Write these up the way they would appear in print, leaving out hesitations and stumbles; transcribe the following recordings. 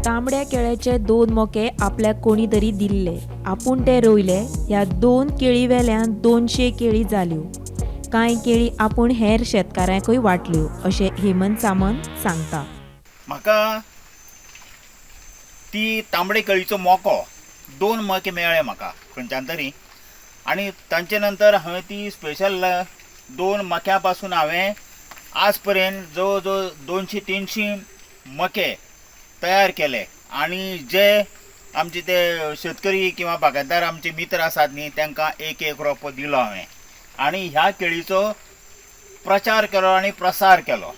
तांबड्या केळ्याचे 2 मोके आपल्याक कोणी तरी दिल्ले, आपूण ते रोयले. ह्या 2 केळी वेल्यान 200 केळी जाल्यो. कांय केळी आपूण हेर शेतकारांकूय वांटल्यो अशें हेमंत सामंत सांगता. म्हाका ती तांबडे केळीचो मोको 2 मोके मेळ्ळे म्हाका खंयच्यान तरी, आनी तांचे नंतर हांवें ती स्पेशल 2 मक्या पासून हांवें आज पर्यंत जवळ जवळ 200-300 मके तयार केले. आनी जे आमचे ते शेतकरी किंवा बागायतदार आमचे मित्र आसात न्ही, तांकां एक एक रोपो दिलो हांवें आनी ह्या केळीचो प्रचार केलो आनी प्रसार केलो.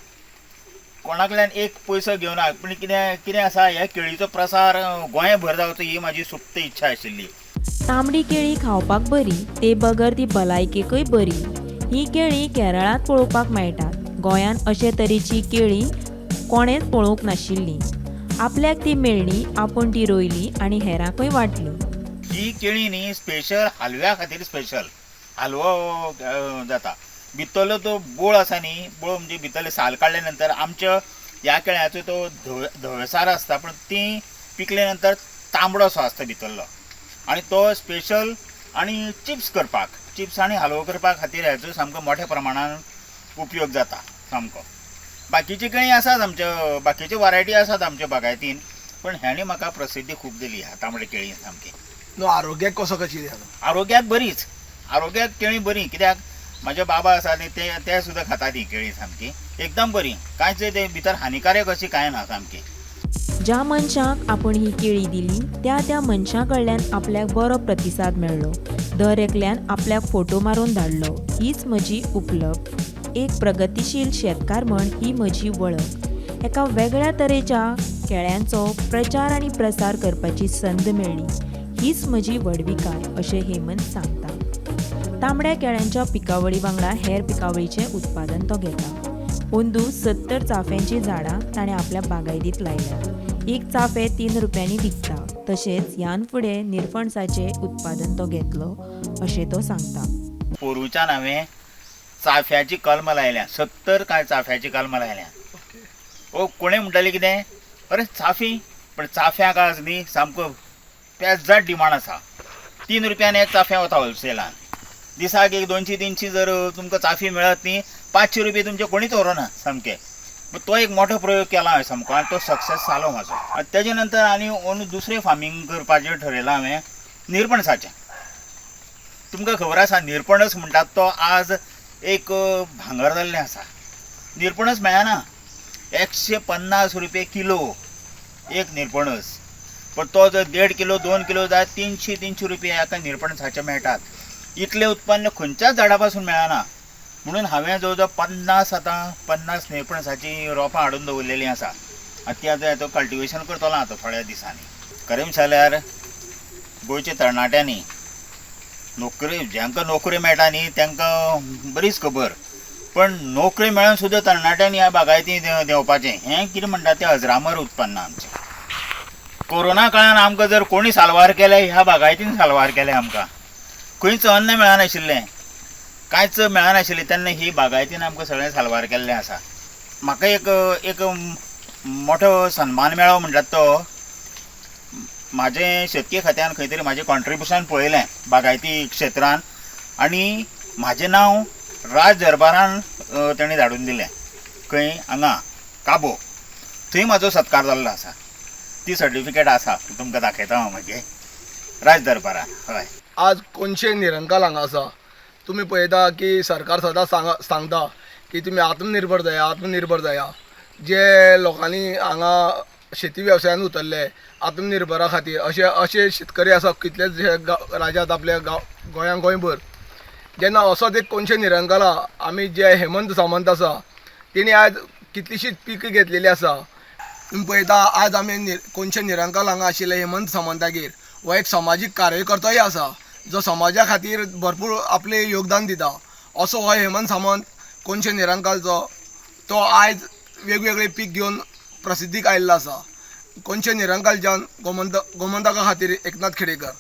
कोणाकल्यान एक पयसो घेवना, पूण कितें कितें आसा, ह्या केळीचो प्रसार गोंयभर जावचो ही म्हाजी सुप्त इच्छा आशिल्ली. तांबडी केळी खावपाक बरी, ते बगर ती भलायकेकूय बरी. ही केळी केरळांत पळोवपाक मेळटात. गोंयांत अशे तरेची केळी कोणेच पळोवंक नाशिल्ली. आपल्याक ती मेळ्ळी, आपूण ती रोयली आनी हेरांकूय वांटली. ही केळी न्ही स्पेशल हालव्या खातीर, स्पेशल हालवो जाता. भितरलो तो बोळ आसा न्ही, बोळ म्हणजे भितरले साल काडले नंतर आमच्या ह्या केळ्याचो तो धवेसार आसता, पूण ती पिकले नंतर तांबडो असो आसता भितरलो, आनी तो स्पेशल आनी चिप्स करपाक, चिप्स आनी हालवो करपा खातीर हेचो सामको मोठ्या प्रमाणान उपयोग जाता सामको. बाकीची केळीं आसात आमच्या, बाकीच्यो वरायटी आसात आमच्या बागायतीन, पूण ह्याणी म्हाका प्रसिद्धी खूब दिली ह्या तांबडे केळीं सामकी. न्हू आरोग्याक कसो कशी? आरोग्याक बरीच, आरोग्याक केळीं बरीं. कित्याक म्हाजे बाबा आसा न्ही, ते सुद्दां खातात ही केळीं सामकी एकदम बरी, कांयच ते भितर हानिकारक अशी कांय ना सामकी. ज्या मनशाक आपूण ही केळी दिली त्या त्या मनशां कडल्यान आपल्याक बरो प्रतिसाद मेळ्ळो. दर एकल्यान आपल्याक फोटो मारून धाडलो. हीच म्हजी उपलब्ध. एक प्रगतिशील शेतकार म्हण ही म्हजी वळख. एका वेगळ्या तरेच्या केळ्यांचो प्रचार आनी प्रसार करपाची संद मेळ्ळी, हीच म्हजी व्हडविकाय अशें हेमंत सांगता. तांबड्या केळ्यांच्या पिकावळी वांगडा हेर पिकावळीचें उत्पादन तो घेता. अंदू 70 चाफ्यांचीं झाडां ताणें आपल्या बागायतींत लायल्यात. एक चाफे 3 रुपयांनी विकता. तशेंच ह्यान फुडें निरफणसाचें उत्पादन तो घेतलो अशें तो सांगता. पोरूंच्यान हांवें चाफ्याची कलमां लायल्या, 70 कांय चाफ्याची कलमां लायल्या. ओ कोणें म्हणटालें कितें, अरे चाफी, पण चाफ्याक आज न्ही सामको पेजाद डिमांड आसा. 3 रुपयान एक चाफ्यां वता होलसेलान. दिसाक एक 200-300 जर तुमकां चाफी मेळत न्ही, 500 रुपये तुमचे कोणीच व्हरना सामके. तो एक मोठो प्रयोग केला हांवें सामको आनी तो सक्सेस जालो म्हाजो. आनी तेजे नंतर आनी अंदू दुसरें फार्मींग करपाचें ठरयलां हांवें, निरपणसाचें. तुमकां खबर आसा निरपणस म्हणटात तो आज एक भांगर जाल्लें आसा. निरपणस मेळना, 150 रुपये किलो एक निरपणस, पण तो जर 1.5 किलो 2 किलो जाय 300-300 रुपये एका निरपणसाचे मेळटात. इतलें उत्पन्न खंयच्याच झाडा पासून मेळना. म्हणून हांवें जवळ जवळ 50 आतां 50 निरपणसाचीं रोपां हाडून दवरलेलीं आसा. आनी ती आतां तो कल्टिवेशन करतलो आतां थोड्या दिसांनी. खरें जाल्यार गोंयच्या तरणाट्यांनी नोकरी, जांकां नोकरी मेळटा न्ही तांकां बरीच खबर, पण नोकरी मेळून सुद्दां तरणाट्यांनी ह्या बागायती देंवपाचें हें कितें म्हणटा तें अजरामर उत्पन्न आमचें. कोरोना काळान आमकां जर कोणी साल्वार केलें, ह्या बागायतीन साल्वार केलें. आमकां खंयच अन्न मेळनाशिल्लें, कांयच मेळनाशिल्लें, तेन्ना ही बागायतीन आमकां सगळें साल्वार केल्लें आसा. म्हाका एक एक मोठो सन्मान मेळ्ळो म्हणटात तो म्हाजें शेतकी खात्यान खंय तरी म्हाजें कॉन्ट्रिब्युशन पळयलें बागायती क्षेत्रान, आनी म्हाजें नांव राज दरबारान तेणें धाडून दिलें खंय हांगा काबो, थंय म्हाजो सत्कार जाल्लो आसा. ती सर्टिफिकेट आसा, तुमकां दाखयता हांव मागीर राज दरबारान. हय, आज कोनशे निरंकाल हांगा आसा. तुमी पळयता की सरकार सदां सांगता की तुमी आत्मनिर्भर जाया, आत्मनिर्भर जाया. जे लोकांनी हांगा शेती वेवसायान उतरले आत्मनिर्भरा खातीर, अशे अशे शेतकरी आसा कितलेच राज्यांत, आपल्या गोंयांत गोंयभर. जेन्ना असोच एक कोनशे निरंकाला आमी जे हेमंत सामंत आसा तेणी आज कितलीशीच पिकां घेतलेली आसा. तुमी पळयता आज आमी कोनशे निरंकाल हांगा आशिल्ले हेमंत सामंतागेर, हो एक समाजीक कार्यकर्तोय आसा जो समाजा खातीर भरपूर आपलें योगदान दिता. असो हो हेमंत सामंत कोनशे निरंकालचो तो आयज वेगवेगळे पीक घेवन प्रसिद्धीक आयिल्लो आसा. कोनशे निरंकालच्यान गोमंतका खातीर एकनाथ खेडेकर.